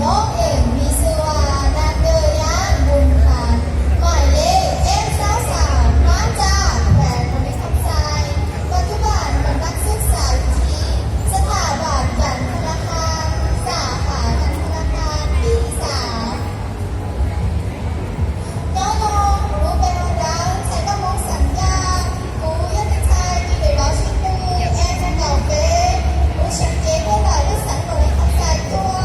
ນ້ອງເອງມີຊື່ວ່າ ນາງເກີຍານ ບຸນຄັນ ໝາຍເລກ ເອັຟ ຊາວສາມ ມາຈາກແຂວງບໍລິຄຳໄຊ, ປັດຈຸບັນກຳລັງສຶກສາຢູ່ທີ່ສະຖາບັນການທະນາຄານ ສາຂາການທະນາຄານປີສາມ. ຍອດນ້ອງຮູ້ເປັນວ່າ ໃຊ້ກຳນົດສັນຍາ Vous êtes en train de décrocher un emploi, vous cherchez un travail, vous êtes en train de décrocher un emploi.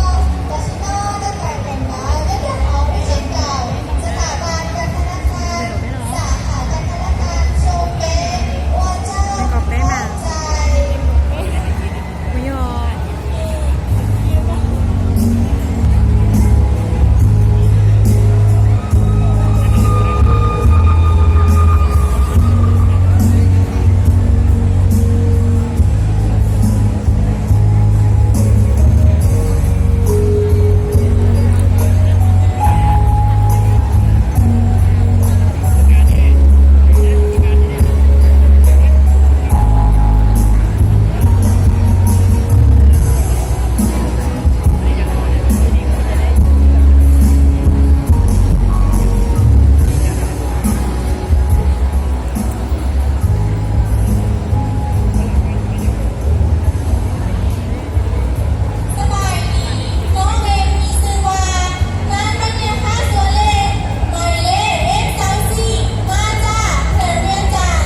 Maintenant, dans le travail, vous êtes en train de décrocher un emploi. ສະຖາບັນການທະນາຄານ ສາຂາການທະນາຄານ ໂຊເປ ອວດເຈົ້າ ຂອບໃຈ. ສະບາຍດີ, ນ້ອງເອງມີຊື່ວ່າ ນາງ ປັນຍາຄາ ສວນເລດ ໝາຍເລກ ເອັຟ ຊາວສີ່ ມາຈາກແຂວງວຽງຈັນ.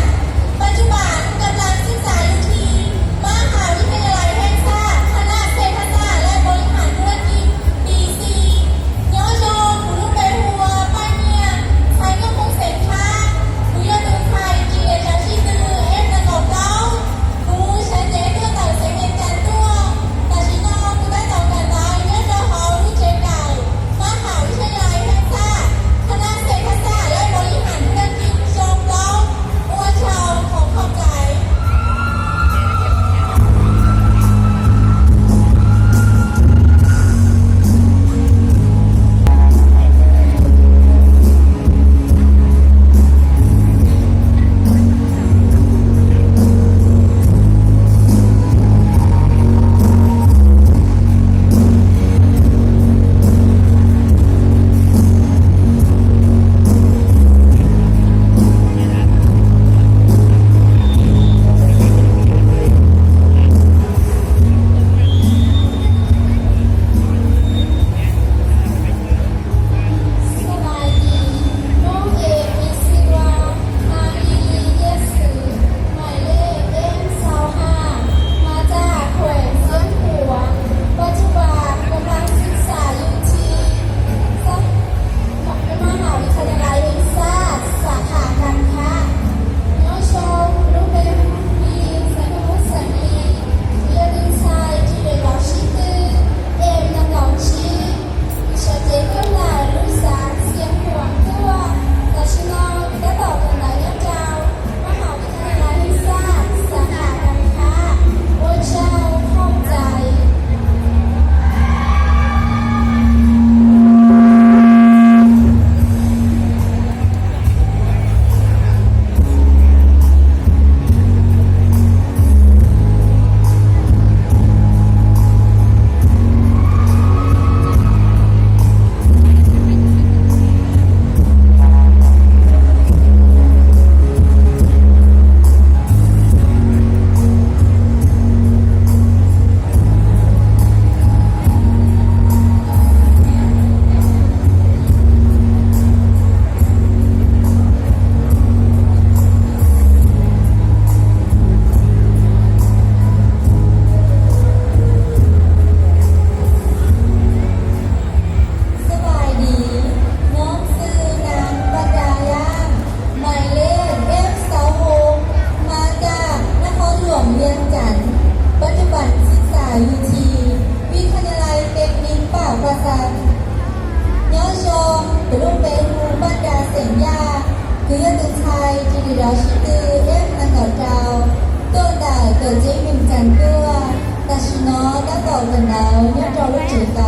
ປັດຈຸບັນກຳລັງສຶກສາຢູ່ທີ່ມະຫາວິທະຍາໄລແຫ່ງຊາດ ຄະນະເສດຖະສາດ ແລະ ບໍລິຫານທຸລະກິດ ປີສີ່. ຍອດນ້ອງຮູ້ເປັນວ່າ ປານຽງ ໃຊ້ກະໂປງເສັນທາງ Vous êtes en train de décrocher un emploi, vous cherchez un travail, vous êtes en train de décrocher un emploi. Maintenant, vous êtes en train de décrocher un emploi. Vous êtes en train de décrocher un emploi. ມະຫາວິທະຍາໄລແຫ່ງຊາດ ຄະນະເສດຖະສາດ ແລະ ບໍລິຫານທຸລະກິດ ຊົມລົມ ອວດເຈົ້າ ຂໍຂອບໃຈ. ສະບາຍດີ, ນ້ອງເອງມີຊື່ວ່າ ນາງ ລີລີ ເຢດສື ໝາຍເລກ ເອັມ ຊາວຫ້າ ມາຈາກແຂວງຊຽງຂວາງ. ປັດຈຸບັນກຳລັງສຶກສາຢູ່ທີ່ສະ ມະຫາວິທະຍາໄລແຫ່ງຊາດ ສາຂາການຄ້າ. ຍອດນ້ອງຮູ້ເປັນ Vous êtes en train de décrocher un emploi. Maintenant, vous êtes en train de décrocher un emploi. ມະຫາວິທະຍາໄລແຫ່ງຊາດ ສາຂາການຄ້າ ອວດເຈົ້າ ຂອບໃຈ. ສະບາຍດີ, ນ້ອງຊື່ນາງ ປັນຍາ ລ້າງ ໝາຍເລກ ເອັຟ ຊາວຫົກ ມາຈາກນະຄອນຫຼວງວຽງຈັນ, ປັດຈຸບັນສຶກສາຢູ່ທີ່ວິທະຍາໄລເຕັກນິກປາກປາຊັງ. ຍອດນ້ອງ ປະລຸເປ ຮູ້ປັນຍາ ເສັງຢາ Vous êtes en train de décrocher un emploi. Maintenant, vous êtes en train de décrocher un emploi. Maintenant, vous êtes en train de décrocher un emploi.